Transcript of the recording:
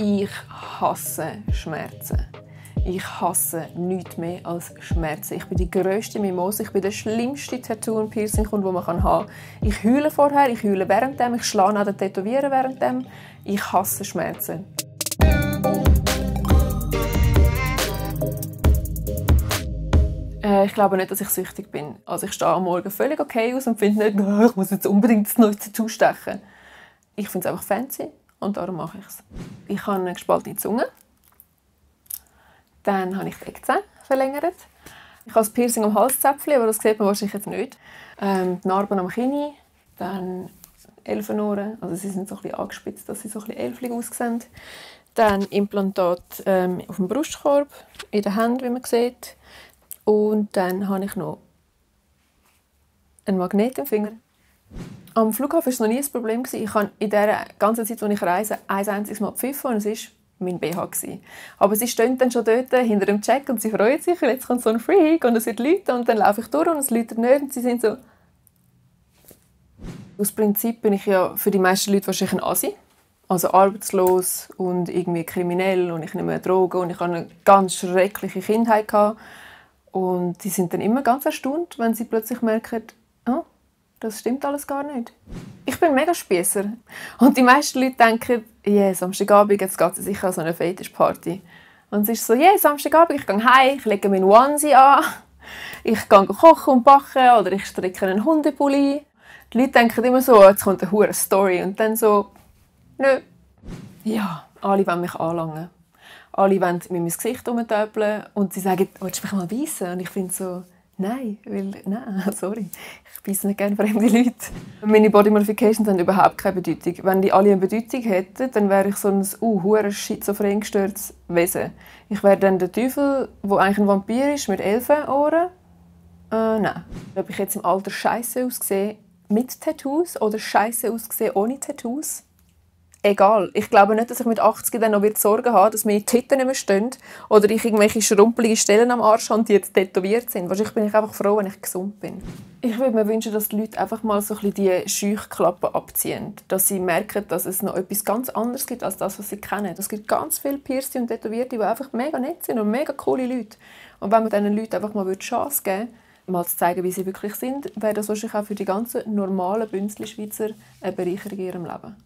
Ich hasse Schmerzen. Ich hasse nichts mehr als Schmerzen. Ich bin die grösste Mimose. Ich bin der schlimmste Tattoo- und Piercing-Kunde, den man haben kann. Ich heule vorher, ich heule währenddem, ich schlage auch den Tätowieren währenddem. Ich hasse Schmerzen. Ich glaube nicht, dass ich süchtig bin. Also ich stehe am Morgen völlig okay aus und finde nicht, ich muss jetzt unbedingt das neue Tattoo stechen. Ich finde es einfach fancy und darum mache ich es. Ich habe eine gespaltene Zunge. Dann habe ich die Eckzähne verlängert. Ich habe das Piercing am Halszäpfchen, aber das sieht man wahrscheinlich jetzt nicht. Die Narben am Kinn, dann Elfenohren, also sie sind so ein bisschen angespitzt, dass sie so ein bisschen elflich aussehen. Dann Implantat auf dem Brustkorb, in den Händen, wie man sieht. Und dann habe ich noch einen Magnet im Finger. Am Flughafen war es noch nie ein Problem. Ich habe in der ganzen Zeit, als ich reise, ein einziges Mal gepfiffen und es war mein BH. Aber sie stehen dann schon dort hinter dem Check und sie freuen sich, weil jetzt kommt so ein Freak und es wird läuten und dann laufe ich durch und es läutet nicht und sie sind so... Aus Prinzip bin ich ja für die meisten Leute wahrscheinlich ein Asi. Also arbeitslos und irgendwie kriminell und ich nehme mehr Drogen und ich hatte eine ganz schreckliche Kindheit gehabt. Und die sind dann immer ganz erstaunt, wenn sie plötzlich merken, oh, das stimmt alles gar nicht. Ich bin mega Spiesser. Und die meisten Leute denken, yeah, Samstagabend, jetzt geht es sicher an so eine Fetischparty. Und es ist so, yeah, Samstagabend, ich gehe heim, ich lege meinen Onesie an, ich gehe kochen und backen oder ich stricke einen Hundepulli. Die Leute denken immer so, jetzt kommt eine hure Story. Und dann so, nö. Ja, alle wollen mich anlangen. Alle wollen mit meinem Gesicht herumtöpeln und sie sagen, willst du mich mal beißen? Und ich finde so, nein, sorry, ich beisse nicht gerne fremde Leute. Meine Body Modifications haben überhaupt keine Bedeutung. Wenn die alle eine Bedeutung hätten, dann wäre ich so ein hure schizophren gestörtes Wesen. Ich wäre dann der Teufel, der eigentlich ein Vampir ist, mit Elfenohren. Nein. Ob ich jetzt im Alter scheiße aussehe mit Tattoos oder scheiße aussehe ohne Tattoos? Egal. Ich glaube nicht, dass ich mit 80 dann noch Sorgen habe, dass meine Titten nicht mehr stehen oder ich irgendwelche schrumpelige Stellen am Arsch habe, die jetzt tätowiert sind. Wahrscheinlich bin ich einfach froh, wenn ich gesund bin. Ich würde mir wünschen, dass die Leute einfach mal so ein bisschen die Scheuklappen abziehen. Dass sie merken, dass es noch etwas ganz anderes gibt, als das, was sie kennen. Es gibt ganz viele Piercing und Tätowierte, die einfach mega nett sind und mega coole Leute. Und wenn man diesen Leuten einfach mal die Chance geben würde, mal zu zeigen, wie sie wirklich sind, wäre das wahrscheinlich auch für die ganzen normalen Bünzli-Schweizer eine Bereicherung in ihrem Leben.